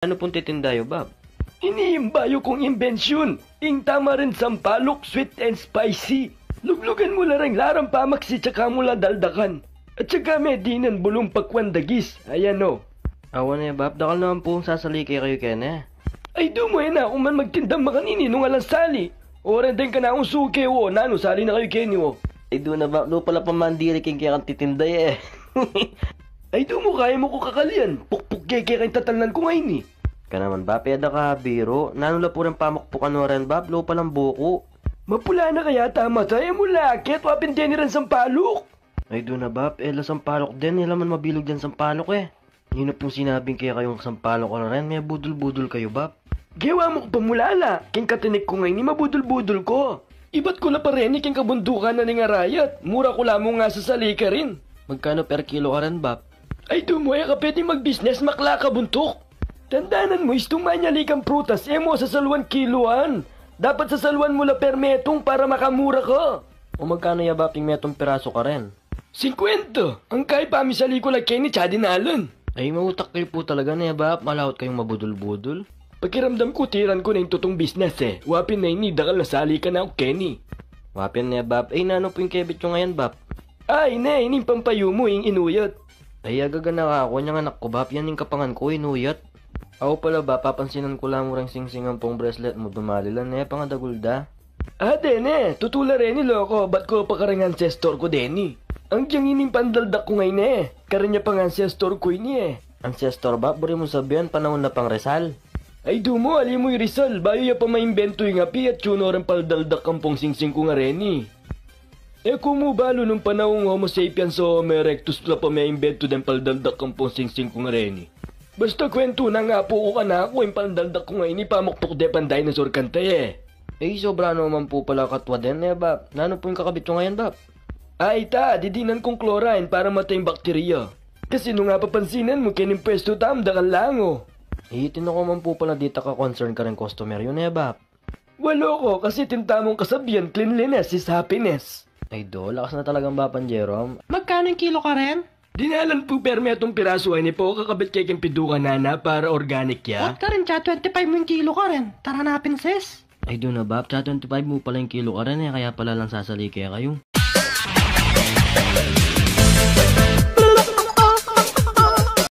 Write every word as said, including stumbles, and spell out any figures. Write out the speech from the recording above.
Nanu pung titinda yu, Bap? Ini ing bayu kung imbensyun, ing tamarind sampaluk, sweet and spicy. Luglugan mu la reng laram pamaksi, tsaka mu la daldakan. At tsaka me dinan bulung pakwan dagis. Ayan o. Awa ne, Bap, dakal naman pung sasali kekayu keni. Ay, dumu, e na ku man magtindang makanini nung alang sali. O, reng deng kanakung suke, o, nanu, sali na kayu keni, o. Ay, dumu na, Bap, lupa la pamandiri king kekang titinda, e. Ay, dumu, kaya mu ku kakalian. Pukpuk ke kekang tatalnan ku ngeni. Ka naman, Bap, e da ka biru. Nanu la pu reng pamukpukan o ren, Bap, lupa lang buku. Mapula na kaya ta mata, e mu la akit, wa pin deni reng sampaluk. Ay, dumu na, Bap, e la sampaluk den, e la man mabilug deng sampaluk, e. Ninu pung sinabing kekayung sampaluk la ren, mebudul-budul kayu, Bap? Gewa mu ku pamulala, king katinik ku ngeni mabudul-budul ku. Ibat ku la pa reni king kabundukan na ning arayat, mura ku la mu ngasasali karin. Magkanu per kilo karin, Bap? Ay, dumu, e ka pwedeng magbisnes, makla ka buntuk. Tandanan mu, istung manyali kang prutas, e mu sasaluan kiluan. Dapat sasaluan mu la per metung para makamura ka. O magkanu ya, Bap, ing metung pirasu karin? Singkwenta! Ang kay pamisali ku la keni, tsaka dinalan. Ay, mautak kayu pu talaga ne, Bap. Malawat kayung mabudul-budul. Pakiramdam ku, tiran ku na ing tutung bisnes, e. Wa pin na ini, dakal na sali kanaku keni. Wa pin ne, Bap. Ay, nanu pu ing kebit yu ngayan, Bap? Ay, ne, ining pampayu mu, ing inuyat. Ay, agaganaka ku, inyang anak ku, Bap. Yan ing kapangan ku, inuyat. Awa pala, Bap, papansinan ku la mu reng singsing ampong bracelet mu, dumali la ne, pangadagul da. A, deni, tutu la reni, loko, bat ku pa kareng ancestor ku deni. Anggiyang ining pandaldak ku ngeni, e. Kareng ya pang ancestor ku ini, e. Ancestor, Bap, buri mung sabian, panaun na pang Rizal? Ay, dumu, ali mu ing Rizal, bayu ya pa maimbentu ing api at tsuno reng paldaldak ampong singsing ku ngareni. E ku mu balu nung panaung Homo sapiens o Homo erectus la pa maimbento deng paldaldak ampong singsing ku ngareni. Basta kwentu na nga pu ku kanaku, ing paldaldak ku ngeni pamukpuk de pang dinosaur kanita, e. E, sobra no man pu pala katwa den, e, Bap. Nanu pu ing kakabit yu ngayan, Bap? Ay, ita, didinan kung chlorine para mate ing bakterya. Kasi nung apapansinan mu, keni ing pwestu tamu, dakal lang, o. E, tinaku man pu pala dita ka-concern kareng customer yu, e, Bap. Wa, loko, kasi tinta mung kasabian, cleanliness is happiness. Ay, do, lakas na talagang Bapang Jerome. Magkanu ing kilo karin? Dinalan pu per metung pirasu, ini pu kakabit ke king pidukan na para organic ya. Wat karin, tsaka twenty-five mu ing kilo karin. Tara na pin, sis. Ay, dumu na, Bap, tsaka twenty-five mu pala ing kilo karin, e, kaya pala lang sasali kekayu.